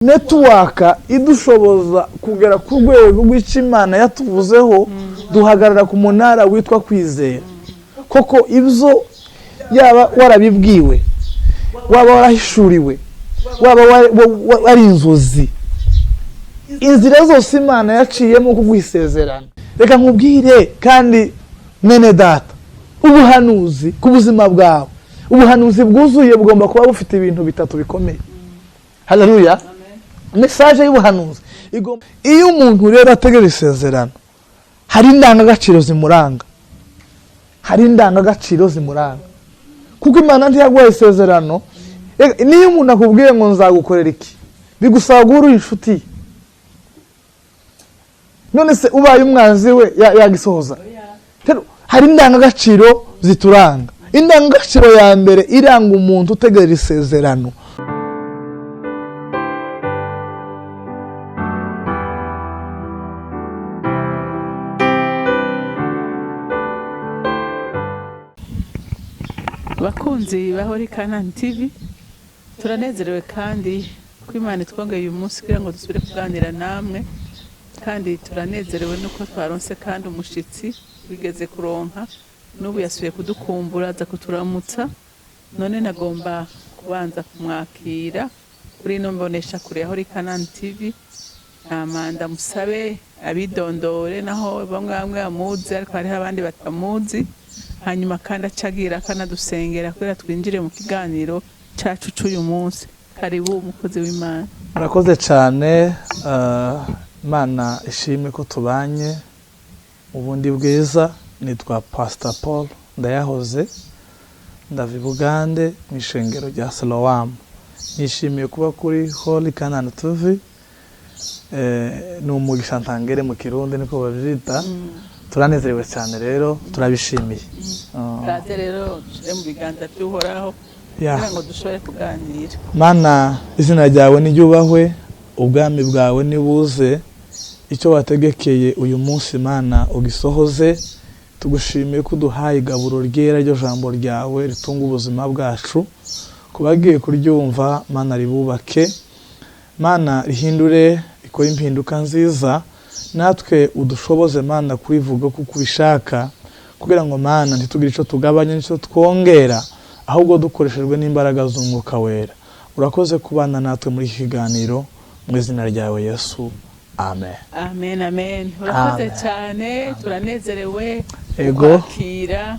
Network idushoboza kugera ku rwego rw'icyo Imana yatuvuzeho. Duhagarara ku munara witwa kwizera. Koko ibyo yaba warabibwiwe, waba warahishuriwe, waba wari inzozi, inzira zose Imana yaciyemo kuguha isezerano. Reka nkubwire kandi, mwene data, ubuhanuzi ku buzima bwawe, ubuhanuzi bwuzuye bugomba kuba bufite ibintu bitatu bikomeye. Haleluya! Message y'ubuhanuzi, iyo umuntu rero ategera isezerano, hari indangagaciro zimuranga, hari indangagaciro zimuranga, kuko Imana ntiyaguhaye isezerano. Niyo umuntu akubwiye ngo nzagukorera iki, bigusaba guhura inshuti ye. None se ubaye umwanzi we yagisohoza? Rero hari indangagaciro zituranga. Indangagaciro ya mbere iranga umuntu utegereje isezerano. Bakunzi ba Holy Canaan TV, turanezerewe kandi ko Imana itwongeye uyu munsi kugira ngo dusubire kuganira namwe. Kandi turanezerewe nuko twaronse kandi umushitsi wigeze kuronka, n'ubu yasubiye kudukumbura, aza kuturamutsa. None nagomba kubanza kumwakira kuri ino mbonesha kure ya Holy Canaan TV. Hama ndamusabe abidondore, naho bamwe bamwe bamuzi, ariko hariho abandi batamuzi. Hanyuma kandi acagira akanadusengera kubera twinjire mu kiganiro cacu c'uyu munsi. Karibu, umukozi w'Imana. Murakoze cyane. Imana ishimwe ko tubanye ubundi bwiza. Nitwa Pastor Paul Ndayahoze, ndava i Bugande mu ishengero rya Siloam. Nishimiye kuba kuri Holy Canaan TV. Ni umugisha ntangere, mu Kirundi niko babyita. Turanezerewe cyane rero, turabishimiye. Kaze rero, dushire mu biganza by'Uhoraho kugira ngo dushobore kuganira. Mana, izina ryawe niryubahwe, ubwami bwawe nibuze, icyo wategekeye uyu munsi, Mana, ugisohoze. Tugushimiye ko uduhaye igaburo ryera, ryo jambo ryawe ritunga ubuzima bwacu. Ku bagiye kuryumva, Mana, ribubake, Mana, rihindure, rikore impinduka nziza. Natwe udushoboze, Mana, kurivuga kuko ubishaka, kugira ngo, Mana, ntitugire icyo tugabanya n'icyo twongera, ahubwo dukoreshejwe n'imbaraga z'Umwuka Wera. Urakoze kubana natwe muri iki kiganiro, mu izina ryawe Yesu, amen. Amen, amen. Urakoze Amen. cyane, turanezerewe kwakira.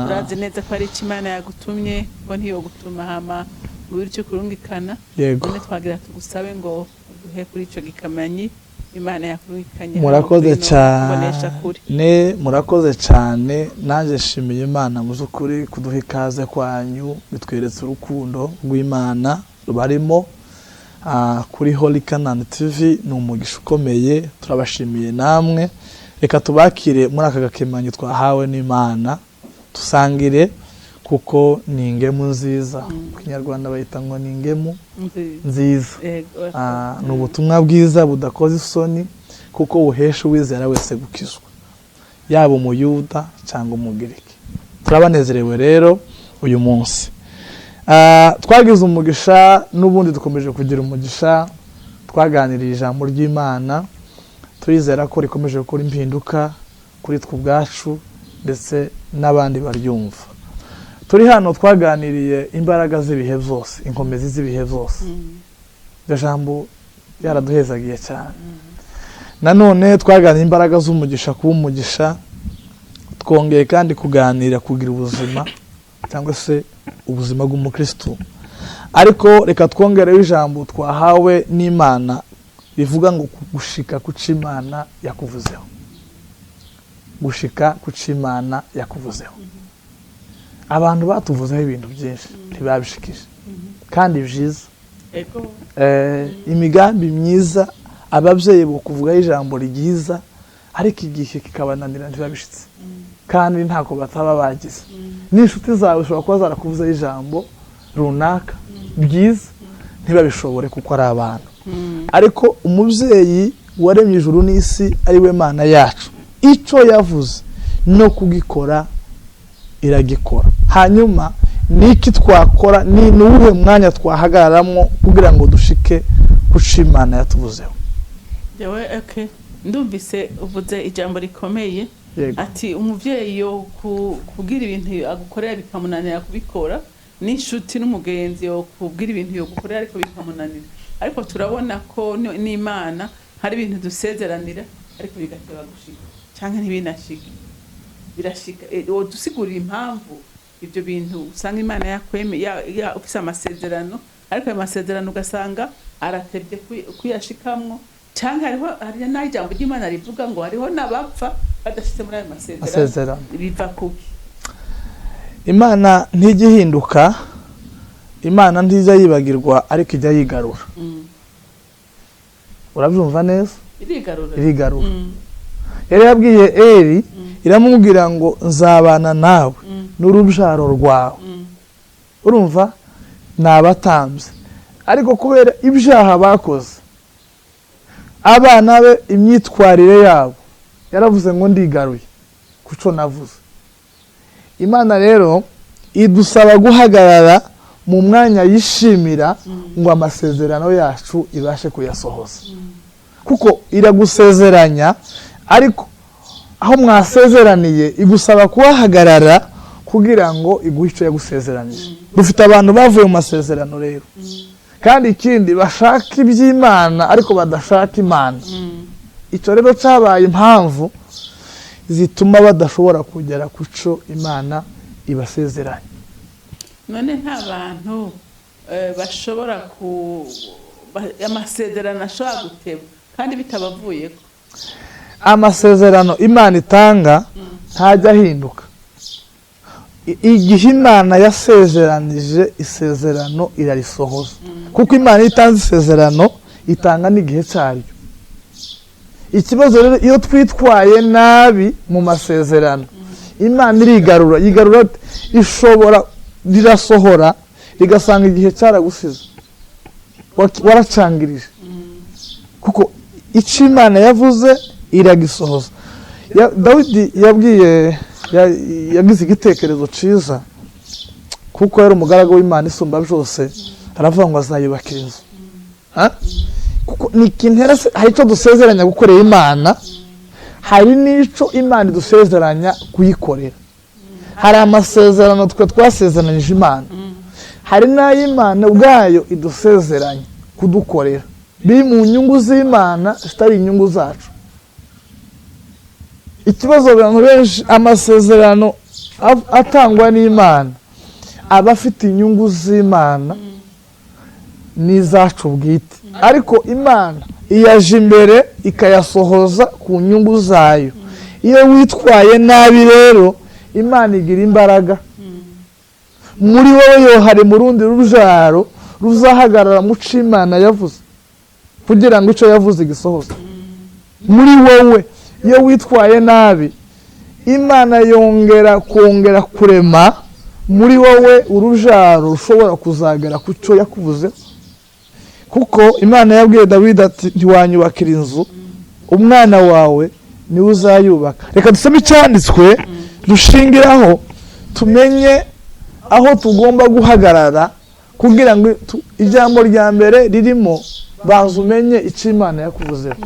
Turazi neza ko ari icyo Imana yagutumye, ko ntiyogutuma hama ngo icyo kurungikana. None twagira tugusabe ngo uduhe kuri ico gikamanyi Imana yakurungikanye hano Murakoze kuri ino mboneshakure. cyane, murakoze cyane. Nanjye nshimiye Imana mu by'ukuri kuduha ikaze kwanyu, bitweretse urukundo rw'Imana rubarimo. Kuri Holy Canaan TV ni umugisha ukomeye, turabashimiye namwe. Reka tubakire muri aka gakemanyi twahawe n'Imana, dusangire, kuko ni ingemu nziza. Mu Kinyarwanda bayita ngo ni ingemu Nziza. nziza. Yego. Ni ubutumwa bwiza budakoze isoni, kuko buhesha uwizera wese gukizwa, yaba Umuyuda cyangwa Umugiriki. Turabanezerewe rero uyu munsi. Twagize umugisha, n'ubundi dukomeje kugira umugisha. Twaganiriye ijambo ry'Imana, turizera ko rikomeje gukora impinduka kuri twe ubwacu ndetse n'abandi baryumva. Turi hano, twaganiriye imbaraga z'ibihe byose, inkomezi z'ibihe byose. Iryo jambo ryaraduhezagiye cyane. Nanone twaganiriye imbaraga z'umugisha, kuba umugisha. Twongeye kandi kuganira kugira ubuzima, cyangwa se ubuzima bw'umukristo. Ariko reka twongereho ijambo twahawe n'Imana rivuga ngo gushika ku cyo Imana yakuvuzeho, gushika ku cyo Imana yakuvuzeho. Abantu batuvuzeho ibintu byinshi ntibabishikije kandi byiza. Imigambi myiza, ababyeyi bo kuvugaho ijambo ryiza, ariko igihe kikabananira ntibabishitse, kandi ntako bataba bagize. N'inshuti zawe zishobora kuba zarakuvuzeho ijambo runaka byiza, ntibabishobore kuko ari abantu. Ariko umubyeyi waremye ijuru n'isi, ari we Mana yacu, icyo yavuze no kugikora iragikora. Hanyuma niki twakora? Ni uwuhe mwanya twahagararamo kugira ngo dushike Kuco Imana yatuvuzeho. Jewe, okay, ndumvise uvuze ijambo rikomeye. Yego. Ati umuvyeyi yo kubwira ibintu agukorera bikamunanira kubikora, n'inshuti n'umugenzi yo kubwira ibintu yo gukorera ariko bikamunanira. Ariko turabona ko n'Imana hari ibintu dusezeranira ariko bigateba gushika canke ntibinashike, birashika. Wodusigurira impamvu ibyo bintu usanga Imana yakweme ufise amasezerano, ariko ayo masezerano ugasanga aratevye kuyashikamwo, canke hariho hari n'aho ijambo ry'Imana rivuga ngo hariho n'abapfa badashitse muri ayo masezerano? Masezerano. Biva kuki? Imana ntijya ihinduka, Imana ntijya yibagirwa, ariko ijya yigarura. Urabyumva neza? Irigarura. Irigarura. Yari yabwiye Eri, iramubwira ngo nzabana nawe n'urubyaro rwawe. Urumva ni abatambyi, ariko kubera ibyaha bakoze abana be, imyitwarire yabo, yaravuze ngo ndigaruye kuco navuze. Imana rero idusaba guhagarara mu mwanya yishimira ngo amasezerano yacu ibashe kuyasohoza, kuko iragusezeranya, ariko aho mwasezeraniye igusaba kuhahagarara kugira ngo iguhe icyo yagusezeranije. Dufite abantu bavuye mu masezerano rero, kandi ikindi bashaka iby'Imana ariko badashaka Imana. Icyo rero cyabaye impamvu zituma badashobora kugera ku cyo Imana ibasezeranye. None nta bantu bashobora ku amasezerano ashobora guteba kandi bitabavuyeko? Amasezerano Imana itanga ntajya ahinduka. Igihe Imana yasezeranije isezerano, irarisohoza, kuko Imana iyo itanze isezerano itanga n'igihe cyaryo. Ikibazo rero, iyo twitwaye nabi mu masezerano, Imana irigarura. Yigarura ate? Ishobora rirasohora rigasanga igihe cyaragusize, waracangirije, kuko icyo Imana yavuze iragisohoza. Dawidi yabwiye yagize igitekerezo cyiza, kuko yari umugaragu w'Imana isumba byose, aravuga ngo azayubakira inzu. Ha? Kuko ni ikintu hari icyo dusezeranya gukorera Imana, hari n'icyo Imana idusezeranya kuyikorera. Hari amasezerano twe twasezeranyije Imana, hari n'ay'Imana ubwayo idusezeranya kudukorera, biri mu nyungu z'Imana zitari inyungu zacu. Ikibazo, abantu benshi amasezerano atangwa n'Imana aba afite inyungu z'Imana n'izacu bwite, ariko Imana iyaje imbere ikayasohoza ku nyungu zayo. Iyo witwaye nabi rero, Imana igira imbaraga muri wowe, yo hari mu rundi rubyaro ruzahagarara mu cyo Imana yavuze kugira ngo icyo yavuze gisohoze muri wowe. Iyo witwaye nabi, Imana yongera kongera kurema muri wowe urubyaro rushobora kuzagera ku cyo yakuvuze, kuko Imana yabwiye Dawidi ati ntiwanyubakira inzu, umwana wawe niwe uzayubaka. Reka dusome icyanditswe dushingiraho tumenye aho tugomba guhagarara kugira ngo ijambo rya mbere ririmo baza umenye icyo Imana yakuvuzeho.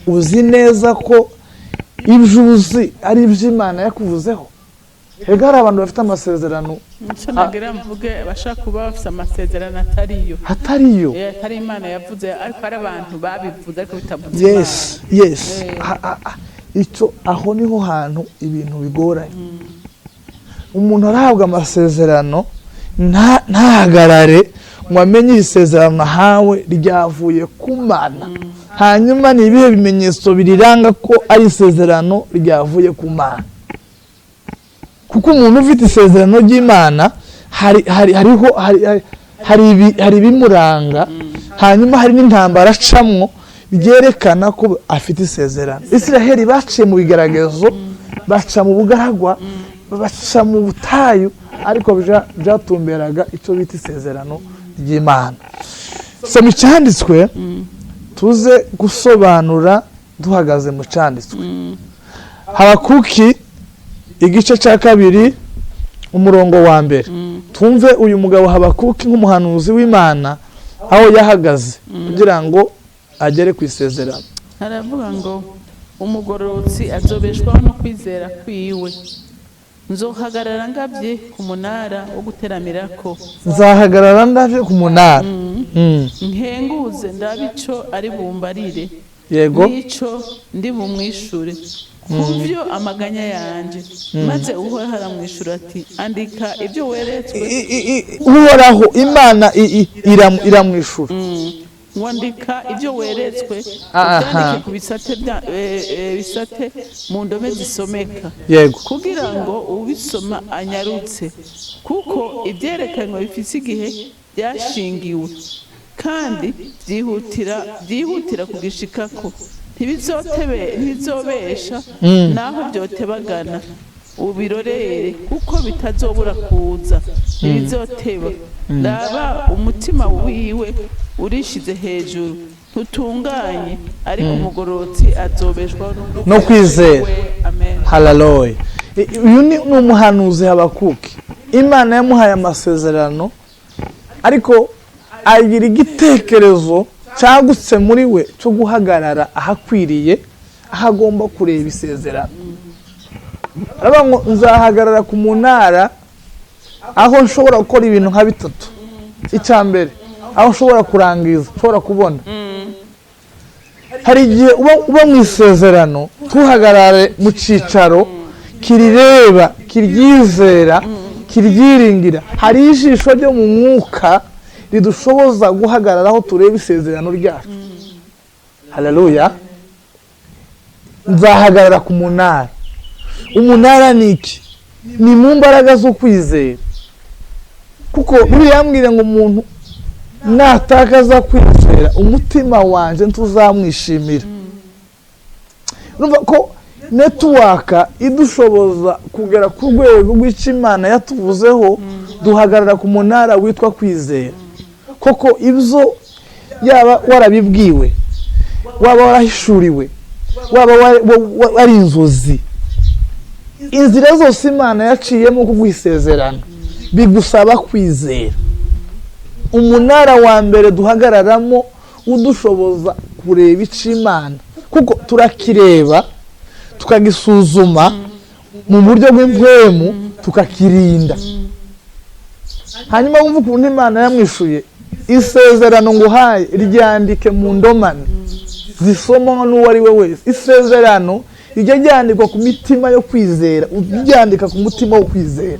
Uzi neza ko ibyo uzi ari ibyo Imana yakuvuzeho? Rega hari abantu bafite amasezerano. Icyo nagira mvuge, bashobora kuba bafite amasezerano atariyo. Atariyo. Atari Imana yavuze, ariko ari abantu babivuze ariko bitavuze. Yes. Icyo aho niho hantu ibintu bigoranye. Umuntu arahabwa amasezerano ntahagarare ngo amenye iri sezerano ahawe ryavuye ku Mana, hanyuma ni ibihe bimenyetso biriranga ko ari isezerano ryavuye ku Mana? Kuko umuntu ufite isezerano ry'Imana hari hari hariho hari hari hari hari ibimuranga, hanyuma hari n'intambara acamwo byerekana ko afite isezerano. Israheli baciye mu bigeragezo, baca mu bugaragwa, baca mu butayu, ariko byatumberaga icyo bita isezerano ry'Imana. Soma icyanditswe tuze gusobanura duhagaze mu cyanditswe. Habakuki igice cya 2 umurongo wa 1. Twumve uyu mugabo Habakuki nk'umuhanuzi w'Imana Aho yahagaze kugira ngo agere ku isezerano. Haravuga ngo umugororotsi azobeshwaho no kwizera kwiwe. Nzohagarara ngabye ku munara wo guteramirako. Nzahagarara ndaje ku munara. Nkenguze ndabe ico ari bumbarire, n'ico ndi bumwishure ku byo amaganya yanje. Maze Uhoraho aramwishura ati: "Andika ibyo weretswe." Uhoraho Imana iramwishura. Wandika ibyo weretswe, ubyandike ku bisate bisate mu ndome zisomeka, kugira ngo ubisoma anyarutse, kuko ibyerekanywe bifise igihe byashingiwe kandi byihutira kugishikako. Ntibizotebe, ntibizobesha naho byotebagana. Ubirorere, kuko bitazobura kuza, ntibizoteba. Raba, umutima wiwe urishize hejuru, ntutunganye, ariko umugororotsi azobeshwaho no kwizera. Amen. Haleluya! Uyu ni umuhanuzi Habakuki. Imana yamuhaye amasezerano, ariko agira igitekerezo cyagutse muri we cyo guhagarara ahakwiriye, aho agomba kureba isezerano. Aravuga ngo nzahagarara ku munara aho nshobora gukora ibintu nka bitatu. Icya mbere, aho nshobora kurangiza, nshobora kubona. Hari igihe uba mu isezerano, tuhagarare mu cyicaro kirireba, kiryizera, kiryiringira. Hari ijisho ryo mu mwuka ridushoboza guhagarara aho tureba isezerano ryacu. Haleluya! Nzahagarara ku munara. Umunara ni iki? Ni mu mbaraga zo kwizera, kuko buriya yambwira ngo umuntu natakaza kwizera, umutima wanjye ntuzamwishimira. Urumva ko network idushoboza kugera ku rwego rw'icyo Imana yatuvuzeho, duhagarara ku munara witwa kwizera. Koko ibyo yaba warabibwiwe, waba warahishuriwe, waba wari inzozi, inzira zose Imana yaciyemo kuguha isezerano bigusaba kwizera. Umunara wa mbere duhagararamo udushoboza kureba icyo Imana, kuko turakireba, tukagisuzuma mu buryo bw'impwemu, tukakirinda. Hanyuma wumva ukuntu Imana yamwishuye: "Isezerano nguhaye ryandike mu ndomane zisomwa n'uwo ari we wese." Isezerano rijya ryandikwa ku mitima yo kwizera. Uryandika ku mutima wo kwizera,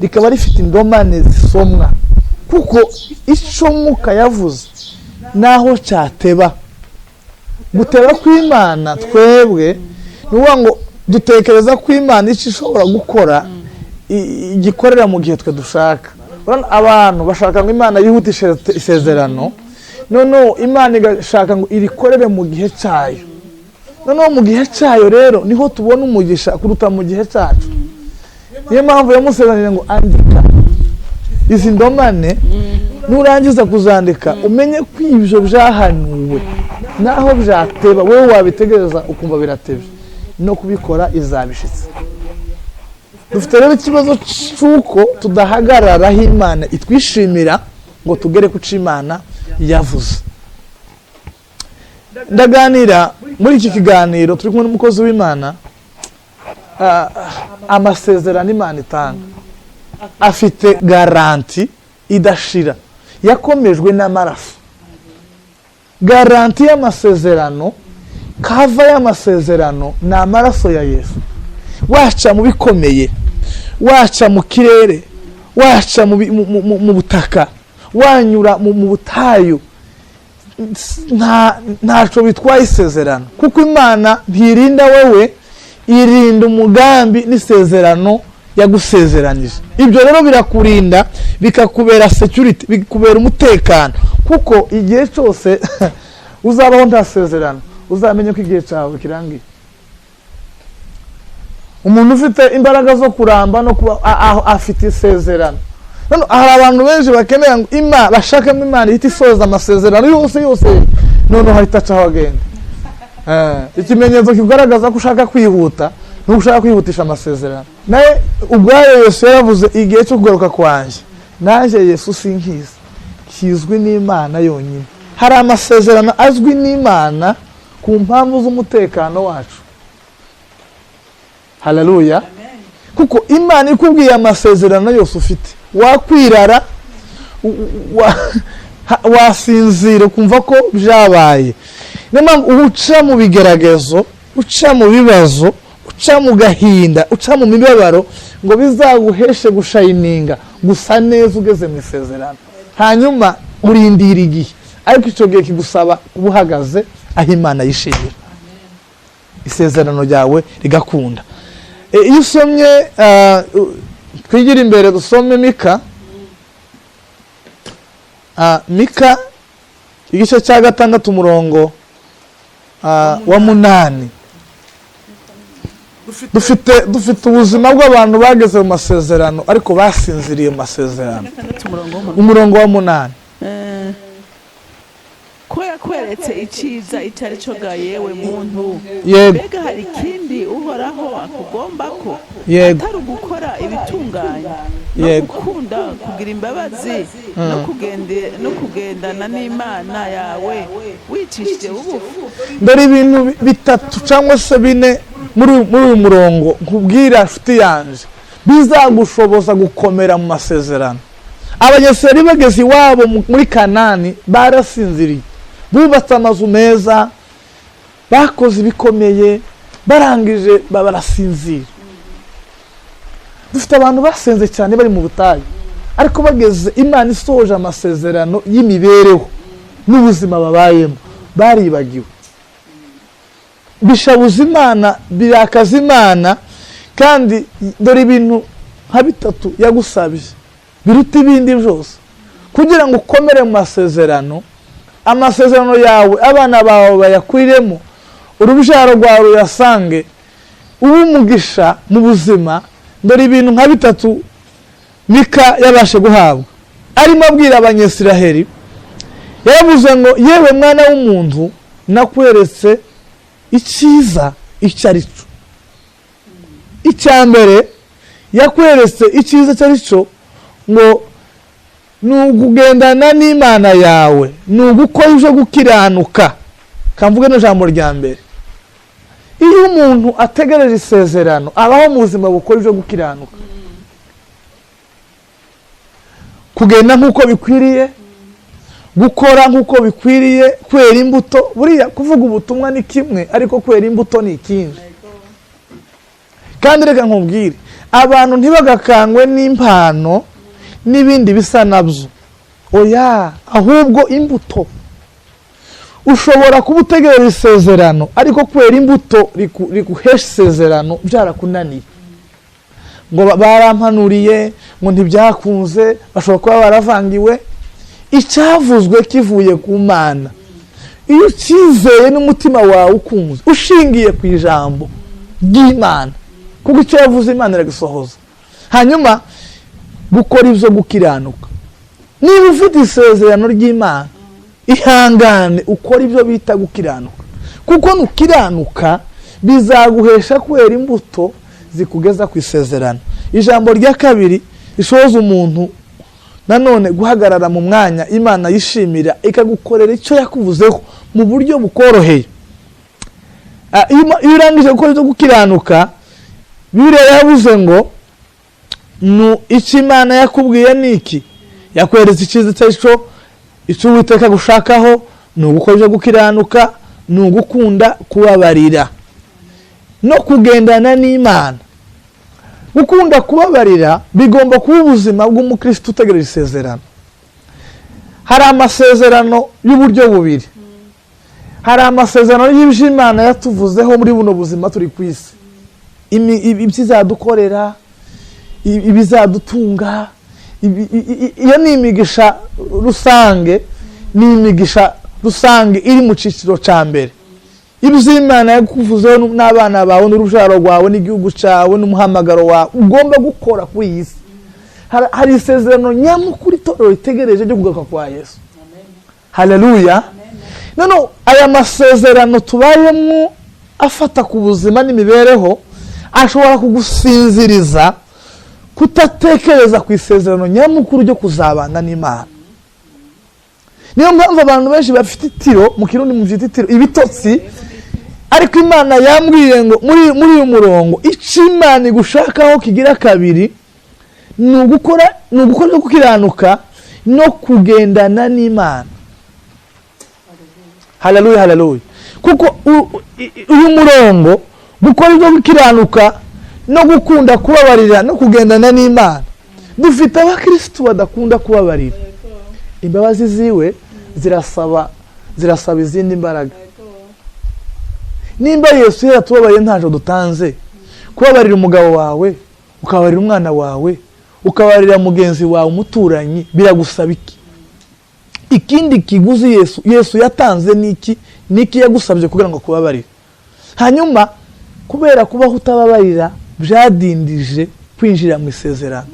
rikaba rifite indomane zisomwa, kuko icyo Mwuka yavuze naho cyateba. Guteba kw'Imana, twebwe ni ukuvuga ngo dutekereza ko Imana icyo ishobora gukora igikorera mu gihe twe dushaka. Urabona, abantu bashaka ngo Imana yihutishe isezerano, noneho Imana igashaka ngo irikorere mu gihe cyayo. Noneho mu gihe cyayo rero niho tubona umugisha kuruta mu gihe cyacu. Niyo mpamvu yamusezeranyije ngo andika izi ndomane, nurangiza kuzandika umenye ko ibyo byahanuwe naho byateba, wowe wabitegereza ukumva biratebye, no kubikora izabishitse. Dufite rero ikibazo cy'uko tudahagarara aho Imana itwishimira ngo tugere ku cyo Imana yavuze. Ndaganira muri iki kiganiro turi kumwe n'umukozi w'Imana. Amasezerano Imana itanga afite garantie idashira yakomejwe n'amaraso. Garantie y'amasezerano, cover y'amasezerano ni amaraso ya Yesu. Waca mu bikomeye, waca mu kirere, waca mu butaka, wanyura mu butayu, ntaco bitwaye isezerano, kuko Imana ntirinda wowe, irinda umugambi n'isezerano yagusezeranije. Ibyo rero birakurinda, bikakubera security, bikubera umutekano, kuko igihe cyose uzabaho nta sezerano, uzamenye ko igihe cyawe kirangiye. Umuntu ufite imbaraga zo kuramba no kuba afite isezerano. None hari abantu benshi bakeneye ngo bashaka ngo Imana ihite isoza amasezerano yose yose, noneho ahita acaho agenda. Ikimenyetso kigaragaza ko ushaka kwihuta ni uko ushaka kwihutisha amasezerano. Nawe ubwayo Yesu yaravuze: "Igihe cyo kugaruka kwanjye nanjye Yesu sinkizi." Kizwi n'Imana yonyine. Hari amasezerano azwi n'Imana ku mpamvu z'umutekano wacu. Haleluya! Kuko Imana ikubwiye amasezerano yose ufite, wakwirara, wasinzira ukumva ko byabaye. Niyo mpamvu uba uca mu bigeragezo, uca mu bibazo, uca mu gahinda, uca mu mibabaro, ngo bizaguheshe gushininga, gusa neza ugeze mu isezerano. Hanyuma urindira igihe, ariko icyo gihe kigusaba kuba uhagaze aho Imana yishimira, isezerano ryawe rigakunda. Iyo usomye, twigire imbere dusome Mika. Mika igice cya 6, umurongo wa 8. Dufite ubuzima bw'abantu bageze mu masezerano ariko basinziriye mu masezerano. 6, umurongo w'8. Umurongo wa 8. Ko yakweretse icyiza icyo ari cyo ga yewe muntu. Mbega hari ikindi Uhoraho akugomba ko atari ugukora ibitunganye no gukunda kugira imbabazi no kugendana n'Imana yawe wicishije bugufi? Dore ibintu bitatu cyangwa se bine muri uyu murongo nkubwira, nshuti yanjye, bizagushoboza gukomera mu masezerano. Abanyeseri bageze iwabo muri Kanani barasinziriye. Bubatse amazu meza, bakoze ibikomeye, barangije barasinzira. Dufite abantu basenze cyane bari mu butayu, ariko bageze Imana isohoje amasezerano y'imibereho n'ubuzima babayemo, baribagiwe, bishabuza Imana, birakaza Imana. Kandi dore ibintu nka bitatu yagusabye biruta ibindi byose kugira ngo ukomere mu masezerano, amasezerano yawe, abana bawe bayakuriremo, urubyaro rwawe ruyasange, ube umugisha mu buzima. Dore ibintu nka bitatu Mika yabashe guhabwa arimo abwira Abanyesiraheli. Yaravuze ngo: "Yewe mwana w'umuntu, nakweretse icyiza icyo ari cyo." Icya mbere yakweretse icyiza icyo ari cyo ngo ni ukugendana n'Imana yawe, ni ugukora ibyo gukiranuka. Kamvuge n'ijambo rya mbere: iyo umuntu ategereje isezerano, abaho mu buzima bukora ibyo gukiranuka, kugenda nk'uko bikwiriye, gukora nk'uko bikwiriye, kwera imbuto. Buriya kuvuga ubutumwa ni kimwe, ariko kwera imbuto ni ikindi. Kandi reka nkubwire, abantu ntibagakangwe n'impano n'ibindi bisa nabyo, oya, ahubwo imbuto. Ushobora kuba utegereje isezerano, ariko kwera imbuto riguhesha isezerano byarakunaniye, ngo barampanuriye, ngo ntibyakunze. Bashobora kuba baravangiwe. Icyavuzwe kivuye ku Mana, iyo ucyizeye n'umutima wawe ukunze, ushingiye ku ijambo ry'Imana, kuko icyo yavuze Imana iragisohoza. Hanyuma gukora ibyo gukiranuka: niba ufite isezerano ry'Imana, ihangane ukora ibyo bita gukiranuka, kuko nukiranuka bizaguhesha kwera imbuto zikugeza ku isezerano. Ijambo rya kabiri rishoboza umuntu nanone guhagarara mu mwanya Imana yishimira, ikagukorera icyo yakuvuzeho mu buryo bukoroheye. Iyo urangije gukora ibyo gukiranuka, Bibiliya yavuze ngo icyo Imana yakubwiye ni iki? Yakweretse icyiza icyo ari cyo. Icyo Uwiteka agushakaho ni ugukora ibyo gukiranuka, ni ugukunda kubabarira no kugendana n'Imana. Gukunda kubabarira bigomba kuba ubuzima bw'umukristo utegereje isezerano. Hari amasezerano y'uburyo bubiri. Hari amasezerano y'ibyo Imana yatuvuzeho muri buno buzima turi ku isi, ibyo izadukorera, ibizadutunga. Iyo ni imigisha rusange, ni imigisha rusange iri mu cyiciro cya mbere. Ibyo Imana yakuvuzeho n'abana bawe n'urubyaro rwawe n'igihugu cyawe n'umuhamagaro wawe ugomba gukora kuri iyi si. Hari isezerano nyamukuru itorero ritegereje ryo kugaruka kwa Yesu. Haleluya! Noneho aya masezerano tubayemo afata ku buzima n'imibereho ashobora kugusinziriza, kutatekereza ku isezerano nyamukuru ryo kuzabana n'Imana. Niyo mpamvu abantu benshi bafite itiro, mu Kirundi muvyita itiro, ibitotsi. Ariko Imana yambwiye ngo muri uyu murongo, icyo Imana igushakaho kigira kabiri ni ugukora no gukiranuka no kugendana n'Imana. Haleluya, haleluya! Kuko uyu murongo, gukora ibyo gukiranuka no gukunda kubabarira no kugendana n'Imana. Dufite abakirisitu badakunda kubabarira. Imbabazi ziwe zirasaba izindi mbaraga. Nimba Yesu yaratubabariye ntacyo dutanze, kubabarira umugabo wawe, ukababarira umwana wawe, ukababarira mugenzi wawe, umuturanyi, biragusaba iki? Ikindi kiguzi Yesu yatanze ni iki? Ni iki yagusabye kugira ngo akubabarire? Hanyuma kubera kubaho utababarira byadindije kwinjira mu isezerano.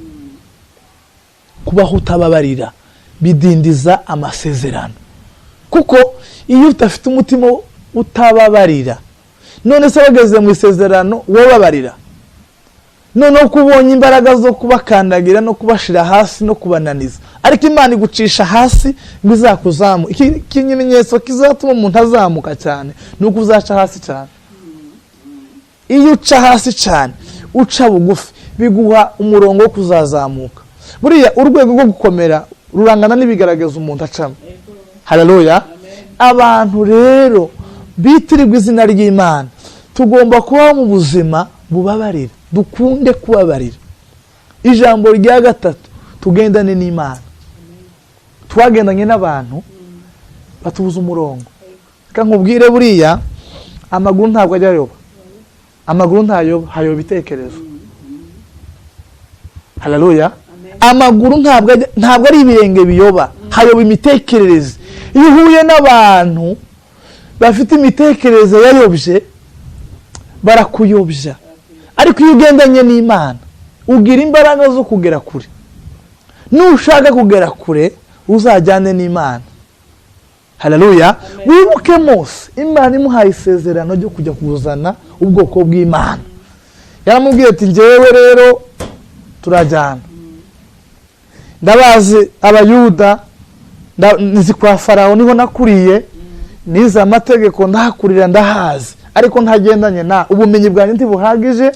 Kubaho utababarira bidindiza amasezerano, kuko iyo udafite umutima utababarira, none se bageze mu isezerano wobabarira? Noneho ko ubonye imbaraga zo kubakandagira no kubashira hasi no kubananiza, ariko Imana igucisha hasi ngo izakuzamu. Iki ikimenyetso kizatuma umuntu azamuka cyane ni uko uzaca hasi cyane. Iyo uca hasi cyane, uca bugufi, biguha umurongo wo kuzazamuka. Buriya urwego rwo gukomera rurangana n'ibigaragaza umuntu acamo. Haleluya! Abantu rero bitirirwa izina ry'Imana, tugomba kubaho mu buzima bubabarira, dukunde kubabarira. Ijambo rya gatatu, tugendane n'Imana. Twagendanye n'abantu batubuza umurongo. Reka nkubwire, buriya amaguru ntabwo ajya ayoba, amaguru ntayoba, hayoba ibitekerezo. Haleluya! Amaguru ntabwo ari ibirenge biyoba, hayoba imitekerereze. Iyo uhuye n'abantu bafite imitekerereze yayobye, barakuyobya. Ariko iyo ugendanye n'Imana ugira imbaraga zo kugera kure. Nushaka kugera kure, uzajyane n'Imana. Haleluya! Wibuke Mose, Imana imuhaye isezerano ryo kujya kuzana ubwoko bw'Imana, yaramubwiye ati: "Njyewe rero turajyana, ndabazi Abayuda, nzi kwa Farawo, niho nakuriye, nize amategeko, ndahakurira, ndahazi, ariko ntagendanye na ubumenyi bwanjye ntibuhagije,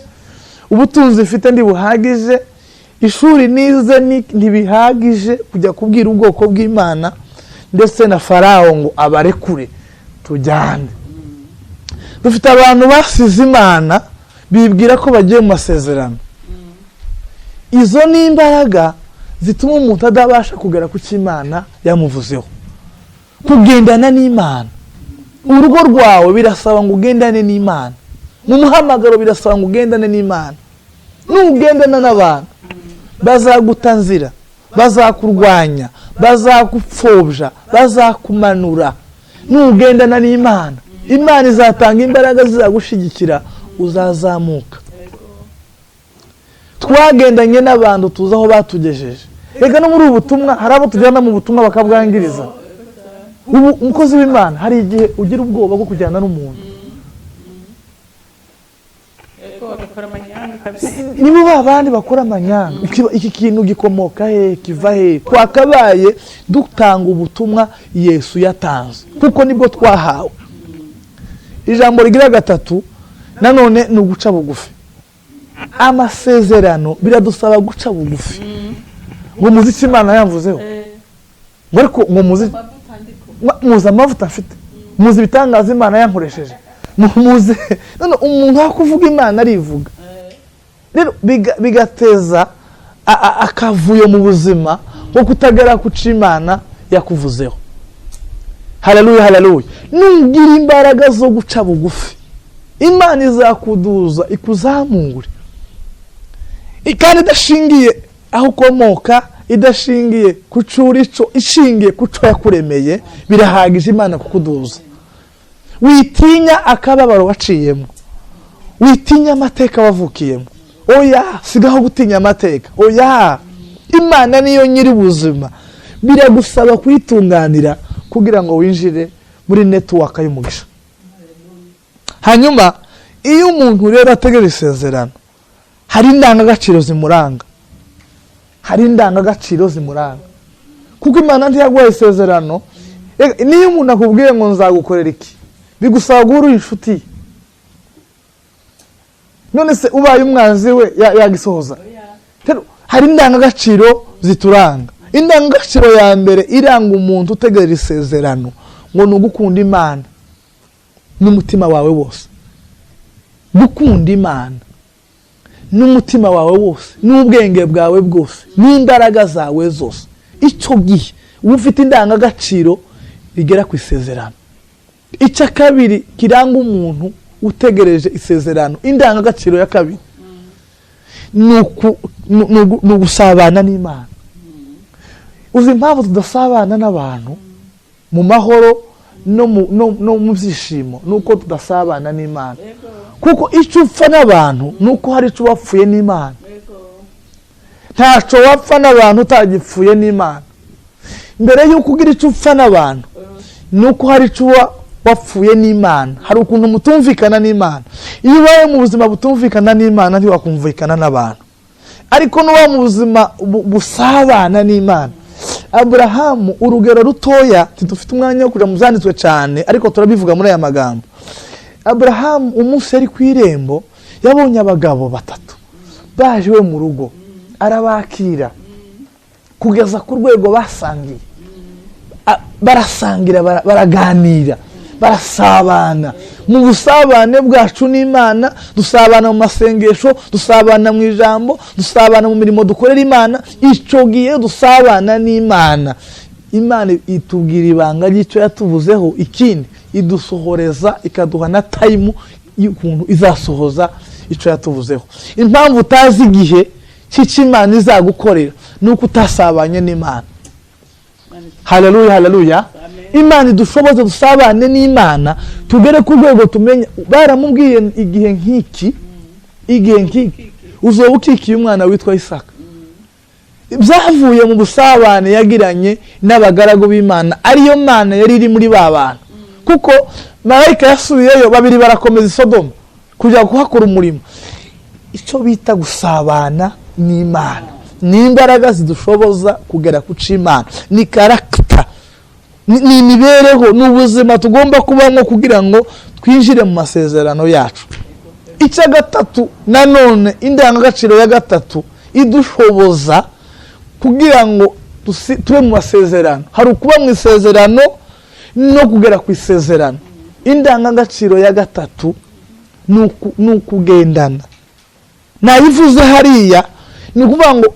ubutunzi mfite ntibuhagije, ishuri nize ntibihagije kujya kubwira ubwoko bw'Imana ndetse na Farawo ngo abarekure. Tujyane." Dufite abantu basize Imana, bibwira ko bagiye mu masezerano. Izo ni imbaraga zituma umuntu adabasha kugera ku cyo Imana yamuvuzeho. Kugendana n'Imana, urugo rwawe birasaba ngo ugendane n'Imana, mu muhamagaro birasaba ngo ugendane n'Imana. Nugendana n'abantu, bazaguta nzira, bazakurwanya, bazagupfobya, bazakumanura. Nugendana n'Imana, Imana izatanga imbaraga zizagushyigikira, uzazamuka. Twagendanye n'abantu, tuzi aho batugejeje. Reka no muri ubu butumwa hari abo tujyana mu butumwa bakabwangiriza. Ubu umukozi w'Imana, hari igihe ugira ubwoba bwo kujyana n'umuntu. Yego, bagakora amanyanga kabisa. Nibo ba bandi bakora amanyanga. Iki kintu gikomoka he? Kiva he? Twakabaye dutanga ubutumwa Yesu yatanze, kuko nibwo twahawe. Ijambo rigira gatatu nanone ni uguca bugufi. Amasezerano biradusaba guca bugufi. Ngo muzi icyo Imana yamvuzeho? Ngo ariko ngo muzi Amavuta ndiko. Muzi amavuta afite, muzi ibitangaza Imana yankoresheje, muzi. None umuntu aho kuvuga Imana arivuga. Rero bigateza akavuyo mu buzima nko kutagera ku cyo Imana yakuvuzeho. Haleluya, haleluya! Nugira imbaraga zo guca bugufi, Imana izakuduza, ikuzamure, kandi idashingiye aho ukomoka, idashingiye ku cyo uri cyo, ishingiye ku cyo yakuremeye. Birahagije Imana kukuduza. Witinya akababaro waciyemo, witinya amateka wavukiyemo. Oya, sigaho gutinya amateka, oya. Imana niyo nyiri ubuzima. Biragusaba kuyitunganira kugira ngo winjire muri network y'umugisha. Hanyuma iyo umuntu rero ategereje isezerano, hari indangagaciro zimuranga, hari indangagaciro zimuranga, kuko Imana ntiyaguhaye isezerano. Rega, niyo umuntu akubwiye ngo nzagukorera iki, bigusaba guhura uri inshuti ye. None se ubaye umwanzi we yagisohoza? Rero hari indangagaciro zituranga. Indangagaciro ya mbere iranga umuntu utegereje isezerano ngo ni ugukunda Imana n'umutima wawe wose. Gukunda Imana n'umutima wawe wose, n'ubwenge bwawe bwose, n'imbaraga zawe zose, icyo gihe uba ufite indangagaciro rigera ku isezerano. Icya kabiri kiranga umuntu utegereje isezerano, indangagaciro ya kabiri, ni ugusabana n'Imana. Uzi impamvu tudasabana n'abantu mu mahoro no mu byishimo? Ni uko tudasabana n'Imana. Kuko icyo upfa n'abantu ni uko hari icyo wapfuye n'Imana. Ntacyo wapfa n'abantu utagipfuye n'Imana. Mbere y'uko ugira icyo upfa n'abantu, ni uko hari icyo uba wapfuye n'Imana. Hari ukuntu mutumvikana n'Imana. Iyo ubaye mu buzima butumvikana n'Imana, ntiwakumvikana n'abantu. Ariko nuba mu buzima busabana n'Imana. Aburahamu, urugero rutoya, ntidufite umwanya wo kujya mu byanditswe cyane, ariko turabivuga muri aya magambo. Aburahamu, umunsi yari ku irembo, yabonye abagabo batatu baje iwe mu rugo, arabakira kugeza ku rwego basangiye. Barasangira, baraganira, barasabana. Mu busabane bwacu n'Imana, dusabana mu masengesho, dusabana mu ijambo, dusabana mu mirimo dukorera Imana. Icyo gihe dusabana n'Imana, Imana itubwira ibanga ry'icyo yatuvuzeho. Ikindi, idusohoreza, ikaduha na time y'ukuntu izasohoza icyo yatuvuzeho. Impamvu utazi igihe cy'icyo Imana izagukorera ni uko utasabanye n'Imana. Haleluya, haleluya! Imana idushoboze dusabane n'Imana, tugere ku rwego tumenya. Baramubwiye: igihe nk'iki, igihe nk'iki, uzoba ukikiye umwana witwa Isaka. Byavuye mu busabane yagiranye n'abagaragu b'Imana, ariyo Mana yari iri muri ba bantu. Kuko marayika yasubiyeyo, babiri barakomeza i Sodoma kujya kuhakora umurimo. Icyo bita gusabana n'Imana ni imbaraga zidushoboza kugera ku cy'Imana, ni character, ni imibereho, ni ubuzima tugomba kubamo kugira ngo twinjire mu masezerano yacu. Icya gatatu nanone, indangagaciro ya gatatu idushoboza kugira ngo tube mu masezerano, hari ukuba mu isezerano no kugera ku isezerano. Indangagaciro ya gatatu ni ukugendana. Nayivuze hariya, ni ukuvuga ngo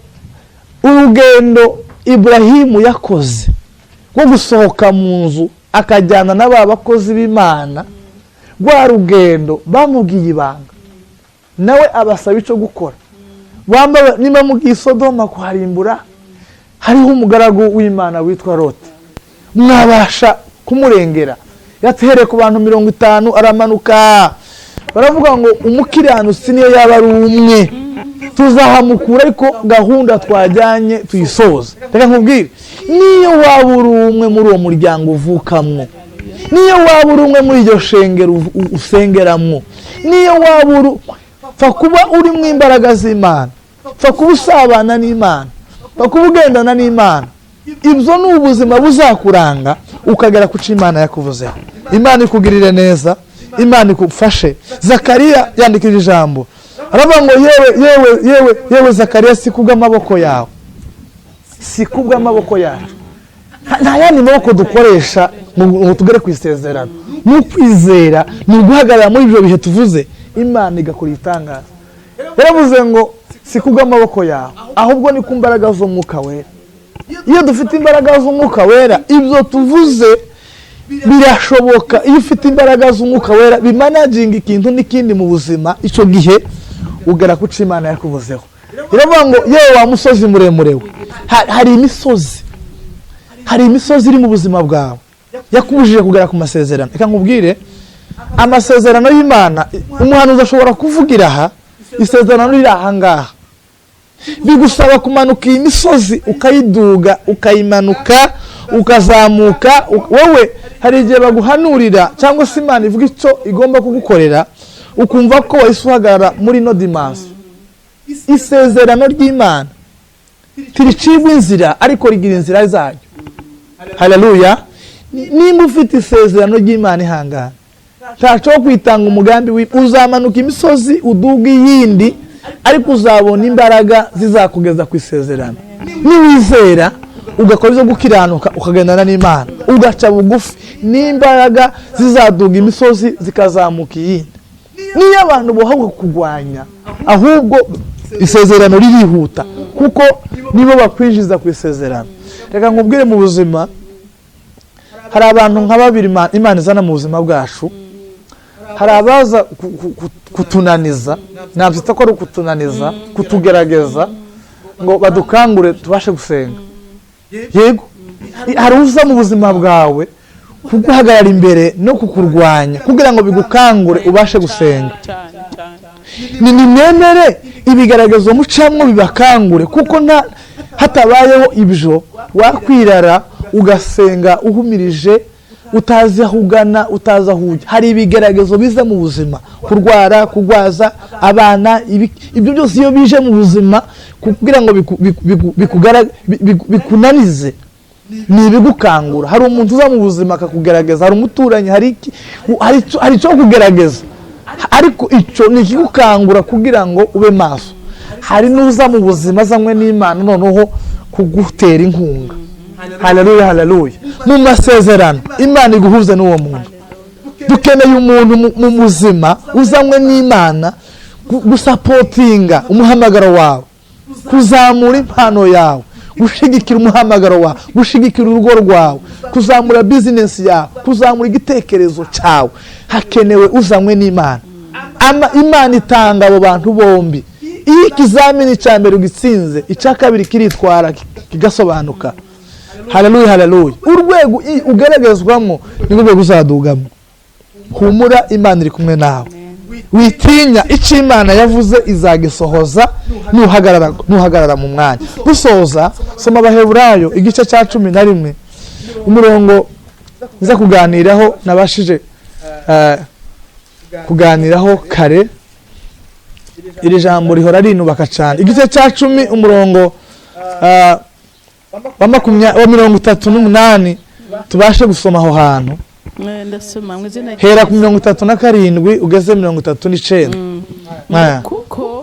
urugendo Iburahimu yakoze rwo gusohoka mu nzu akajyana na ba bakozi b'Imana, rwa rugendo bamubwiye ibanga, nawe abasaba icyo gukora. Niba mubwiye Sodoma kuharimbura, hariho umugaragu w'Imana witwa Lote, mwabasha kumurengera? Yatereye ku bantu 50 aramanuka. Baravuga ngo umukiranutsi niyo yaba ari umwe tuzahamukura, ariko gahunda twajyanye tuyisoze. Reka nkubwire, niyo waba uri umwe muri uwo muryango uvukamwo, niyo waba uri umwe muri iryo shengero usengeramwo, niyo waba uri, pfa kuba uri mu imbaraga z'Imana, pfa kuba usabana n'Imana, pfa kuba ugendana n'Imana, ibyo ni ubuzima buzakuranga ukagera ku cyo Imana yakuvuzeho. Imana ikugirire neza, Imana igufashe. Zakariya yandikira ijambo, aravuga ngo: yewe, yewe, yewe, yewe Zakariya, si kubw'amaboko yawe, si kubw'amaboko yacu. Nta yandi maboko dukoresha ngo tugere ku isezerano. Ni ukwizera, ni uguhagarara muri ibyo bihe tuvuze, Imana igakora igitangaza. Yaravuze ngo si kubw'amaboko yawe, ahubwo ni ku mbaraga z'Umwuka Wera. Iyo dufite imbaraga z'Umwuka Wera, ibyo tuvuze birashoboka. Iyo ufite imbaraga z'Umwuka Wera bimanaginga ikintu n'ikindi mu buzima, icyo gihe ugera ku cyo Imana yakuvuzeho. Iravuga ngo: yewe wa musozi muremure we. Hari imisozi, hari imisozi iri mu buzima bwawe yakubujije kugera ku masezerano. Reka nkubwire, amasezerano y'Imana, umuhanuzi ashobora kuvugira aha, isezerano riri aha ngaha. Bigusaba kumanuka iyi misozi, ukayiduga, ukayimanuka, ukazamuka. Wowe hari igihe baguhanurira cyangwa se Imana ivuga icyo igomba kugukorera, ukumva ko wahise uhagarara muri ino dimension. Isezerano ry'Imana ntiricibwa inzira, ariko rigira inzira zayo. Haleluya! Nimba ufite isezerano ry'Imana, ihangana, ntaco kwitanga umugambi, uzamanuka imisozi uduga iyindi, ariko uzabona imbaraga zizakugeza ku isezerano. Niwizera, ugakora ibyo gukiranuka, ukagendana n'Imana, ugaca bugufi, n'imbaraga zizaduga imisozi zikazamuka iyindi. Niyo abantu bohabwa kurwanya, ahubwo isezerano ririhuta, kuko nibo bakwinjiza ku isezerano. Reka nkubwire, mu buzima hari abantu nka babiri Imana izana mu buzima bwacu. Hari abaza kutunaniza, nabyita ko ari ukutunaniza, kutugerageza ngo badukangure tubashe gusenga. Yego, hari uza mu buzima bwawe kuguhagarara imbere no kukurwanya kugira ngo bigukangure ubashe gusenga. Cyane cyane. Ni nimwemere ibigaragazo mucamwo bibakangure, kuko nta hatabayeho ibyo wakwirara ugasenga uhumirije, utazi aho ugana, utazi aho ujya. Hari ibigeragezo biza mu buzima: kurwara, kurwaza abana, ibyo byose iyo bije mu buzima kugira ngo bikunanize, ni ibigukangura. Hari umuntu uza mu buzima akakugerageza, hari umuturanyi, hari icyo kugerageza, ariko icyo ni ikigukangura kugira ngo ube maso. Hari n'uza mu buzima azanywe n'Imana noneho kugutera inkunga. Haleluya, haleluya! Mu masezerano Imana iguhuze n'uwo muntu. Dukeneye umuntu mu buzima uzanywe n'Imana gusupportinga umuhamagaro wawe, kuzamura impano yawe, gushigikira umuhamagaro wawe, gushigikira urugo rwawe, kuzamura business yawe, kuzamura igitekerezo cyawe. Hakenewe uzanywe n'Imana. Imana itanga abo bantu bombi. Iyo ikizamini cya mbere ugitsinze, icya kabiri kiritwara, kigasobanuka. Haleluya, haleluya! Urwego ugaragazwamo ni rwego uzadugamo. Humura, Imana iri kumwe nawe, witinya. Icyo Imana yavuze izagisohoza nuhagarara mu mwanya. Dusoza, soma Abaheburayo igice cya 11, umurongo nza kuganiraho nabashije kuganiraho kare. Iri jambo rihora rinubaka cyane. Igice cya 10, umurongo wa 38, tubashe gusoma aho hantu. Ndasoma mu izina rya Hera ku 37 ugeze 39. Kuko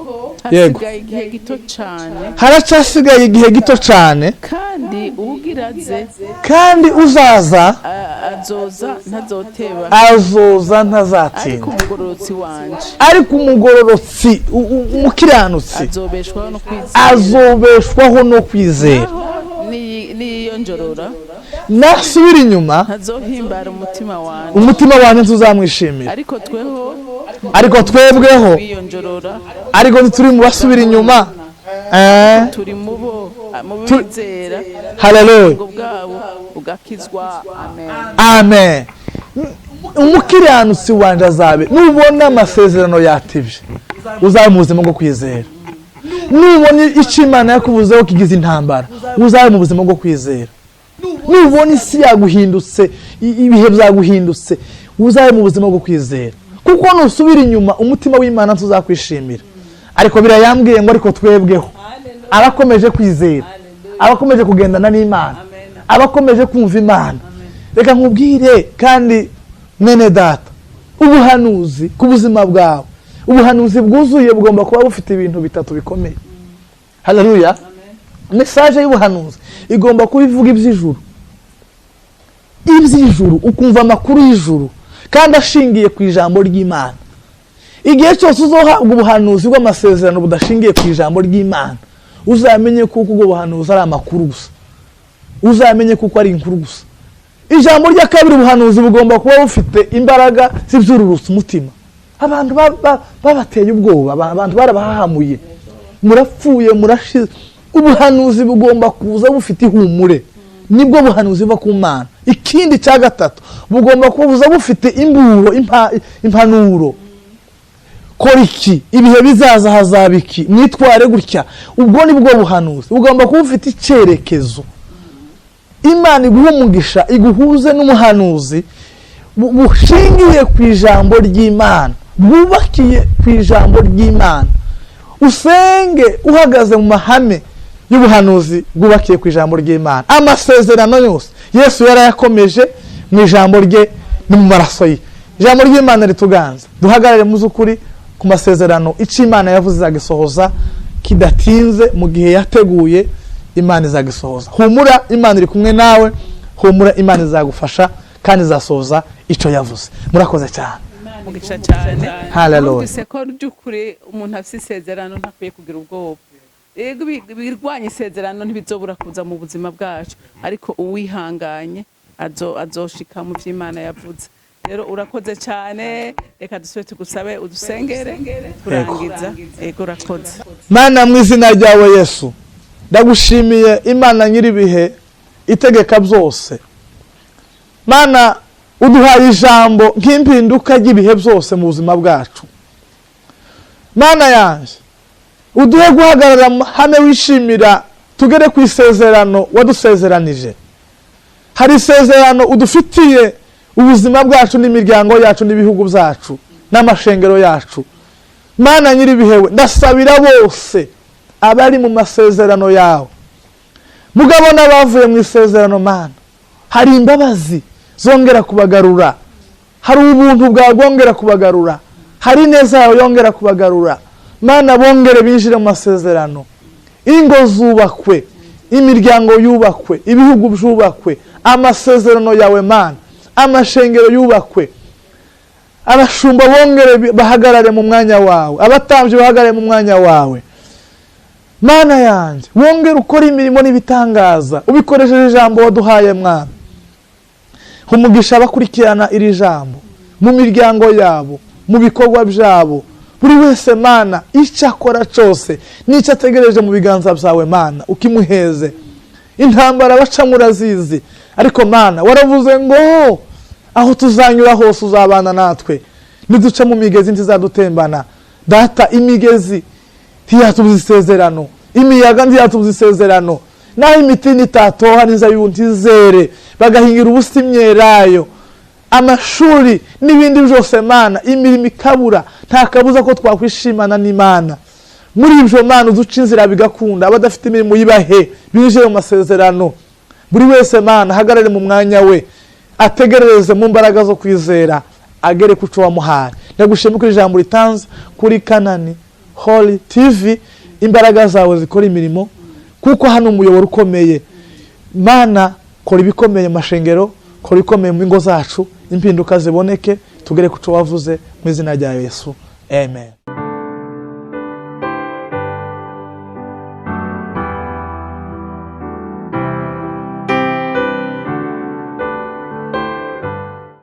Yego. hasigaye igihe gito cyane, Haracyasigaye igihe gito cyane, kandi ugira aze, kandi uzaza azoza ntazoteba, azoza ariko ntazatinda, umugororotsi wanje ariko umugororotsi, umukiranutsi, azobeshwaho no kwizera. Azobeshwaho no kwizera. Naho niyiyonjorora, Nasubira inyuma, ntazohimbara umutima wanje. umutima wanjye ntuzamwishimira. Ariko tweho Ariko twebweho, twiyonjorora, ariko ntituri mu basubira inyuma. Turi mu bo mu bizera Haleluya. ubwo bwabo bugakizwa. Amen. Amen. Umukiranutsi wanje azabe. Nubona amasezerano yatibye, uzaba mu buzima bwo kwizera. Nubona icyo Imana yakuvuzeho kigize intambara, uzabe mu buzima bwo kwizera. Nubona isi yaguhindutse, ibihe byaguhindutse, uzabe mu buzima bwo kwizera, kuko nusubira inyuma umutima w'Imana tuzakwishimira. Ariko birayambwiye ngo ariko twebweho, abakomeje kwizera, abakomeje kugendana n'Imana, abakomeje kumva Imana. Reka nkubwire kandi, mwene data, ubuhanuzi ku buzima bwawe, ubuhanuzi bwuzuye bugomba kuba bufite ibintu bitatu bikomeye. Haleluya! Message y'ubuhanuzi igomba kuba ivuga iby'ijuru, iby'ijuru, ukumva amakuru y'ijuru kandi ashingiye ku ijambo ry'Imana. Igihe cyose uzohabwa ubuhanuzi bw'amasezerano budashingiye ku ijambo ry'Imana, uzamenye kuko ubwo buhanuzi ari amakuru gusa, uzamenye kuko ari inkuru gusa. Ijambo rya kabiri, ubuhanuzi bugomba kuba bufite imbaraga z'ibyururutsa umutima. Abantu babateye ubwoba, abantu barabahahamuye, murapfuye, murashize. Ubuhanuzi bugomba kuza bufite ihumure, nibwo buhanuzi buva ku Mana. Ikindi cya gatatu, bugomba kuba bufite imburo, impanuro: kora iki, ibihe bizaza hazaba iki, mwitware gutya. Ubwo ni bwo buhanuzi. Bugomba kuba bufite icyerekezo. Imana iguha umugisha, iguhuze n'umuhanuzi bushingiye ku ijambo ry'Imana, bwubakiye ku ijambo ry'Imana. Usenge uhagaze mu mahame y'ubuhanuzi bwubakiye ku ijambo ry'Imana. Amasezerano yose Yesu yarayakomeje. Mu ijambo rye no mu maraso ye. Ijambo ry'Imana rituganza, duhagarare mu z'ukuri ku masezerano. Icyo Imana yavuze izagisohoza kidatinze, mu gihe yateguye Imana izagisohoza. Humura, Imana iri kumwe nawe. Humura, Imana izagufasha kandi izasohoza icyo yavuze. Murakoze cyane. Umugisha cyane. Hallelujah. Numvise ko by'ukuri umuntu afite isezerano ntakwiye kugira ubwoba. Yego, ibirwanya isezerano ntibizobura kuza mu buzima bwacu, ariko uwihanganye azoshika mu vy'Imana yavuze. Rero urakoze cyane. Reka dusubire tugusabe udusengere turangiza. Yego, urakoze. Mana, mu izina ryawe Yesu, ndagushimiye Imana nyir'ibihe itegeka byose. Mana, uduhaye ijambo nk'impinduka ry'ibihe byose mu buzima bwacu. Mana yanjye, uduhe guhagarara mu mahame wishimira, tugere ku isezerano wadusezeranije. Hari isezerano udufitiye ubuzima bwacu n'imiryango yacu n'ibihugu byacu n'amashengero yacu. Mana nyir'ibihewe, ndasabira bose abari mu masezerano yawe, mugabo n'abavuye mu isezerano. Mana, hari imbabazi zongera kubagarura, hari ubuntu bwawe bwongera kubagarura, hari ineza yawe yongera kubagarura. Mana, bongere binjire mu masezerano, ingo zubakwe, imiryango yubakwe, ibihugu byubakwe, amasezerano yawe Mana, amashengero yubakwe, abashumba bongere bahagarare mu mwanya wawe, abatambyi bahagarare mu mwanya wawe. Mana yanjye, wongere ukore imirimo n'ibitangaza ubikoresheje ijambo waduhaye. Mwana, umugisha abakurikirana iri jambo mu miryango yabo, mu bikorwa byabo, buri wese. Mana, icyo akora cyose n'icyo ategereje mu biganza byawe, Mana, ukimuheze. Intambara bacamo urazizi, ariko Mana, waravuze ngo aho tuzanyura hose uzabana natwe, niduca mu migezi ntizadutembana. Data, imigezi ntiyatubuza isezerano, imiyaga ntiyatubuza isezerano, naho imitini itatoha n'inzabibu ntizere, bagahingira ubusa imyelayo, amashuri n'ibindi byose, Mana, imirimo ikabura, nta kabuza ko twakwishimana n'Imana. Muri ibyo, Mana, uduca inzira bigakunda. Abadafite imirimo yibahe, binjire mu masezerano. Buri wese, Mana, ahagarare mu mwanya we, ategerereze mu mbaraga zo kwizera, agere ku cyo wamuhaye. Ndagushima ko ijambo ritanze kuri Kanani Holy TV, imbaraga zawe zikora imirimo, kuko hano umuyoboro ukomeye. Mana, kora ibikomeye mu mashengero, kora ibikomeye mu ngo zacu, impinduka ziboneke, tugere ku cyo wavuze, mu izina rya Yesu, amen.